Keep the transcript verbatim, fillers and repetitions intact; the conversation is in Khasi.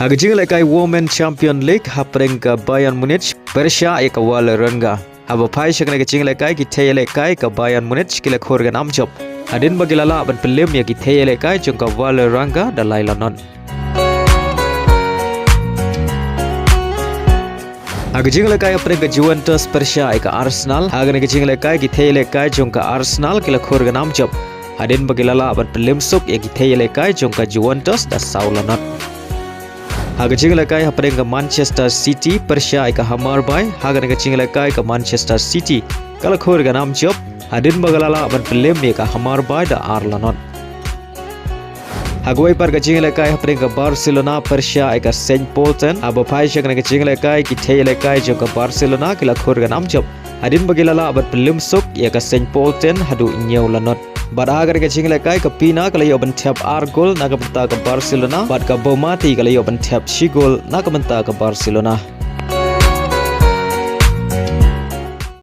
Ha ka jingïalehkai Women Champion League hapdeng ka Bayern Munich pyrshah ïa ka Vålerenga. Haba phai sha kane ka jingïalehkai ki thei ïalehkai ka Bayern Munich ki la khur ka nam jop. Hadien ba ki la lah ban pynlem ïa ki thei ïalehkai jong ka Vålerenga da lai lanot. Ha ka jingïalehkai hapdeng ka Juventus pyrshah ïa ka Arsenal. Ha kane ka jingïalehkai ki thei ïalehkai jong ka Arsenal ki la khur ka nam jop. Hadien ba ki la lah ban pynlem suk ïa ki thei ïalehkai jong ka Juventus da saw lanot. Ha ka jingïalehkai hapdeng ka Manchester City pyrshah ïa ka Hammarby. Ha kane ka jingïalehkai ka Manchester City ka la khur ka nam jop. Hadien ba ka la lah ban pynlem ïa ka Hammarby da ar lanot. Ha kawei pat ka jingïalehkai hapdeng ka Barcelona pyrshah ïa ka Saint Pölten. Haba phai sha kane ka jingïalehkai ki thei ïalehkai jong ka Barcelona ki la khur ka nam jop. Hadien ba ki la lah ban pynlem suk ïa ka Saint Pölten haduh hynñiew lanot. Bad ha kane ka jingïalehkai ka Pina ka la ïoh ban thep ar gol na ka bynta ka Barcelona bad ka Bonmati ka la ïoh ban thep shi gol na ka bynta ka Barcelona.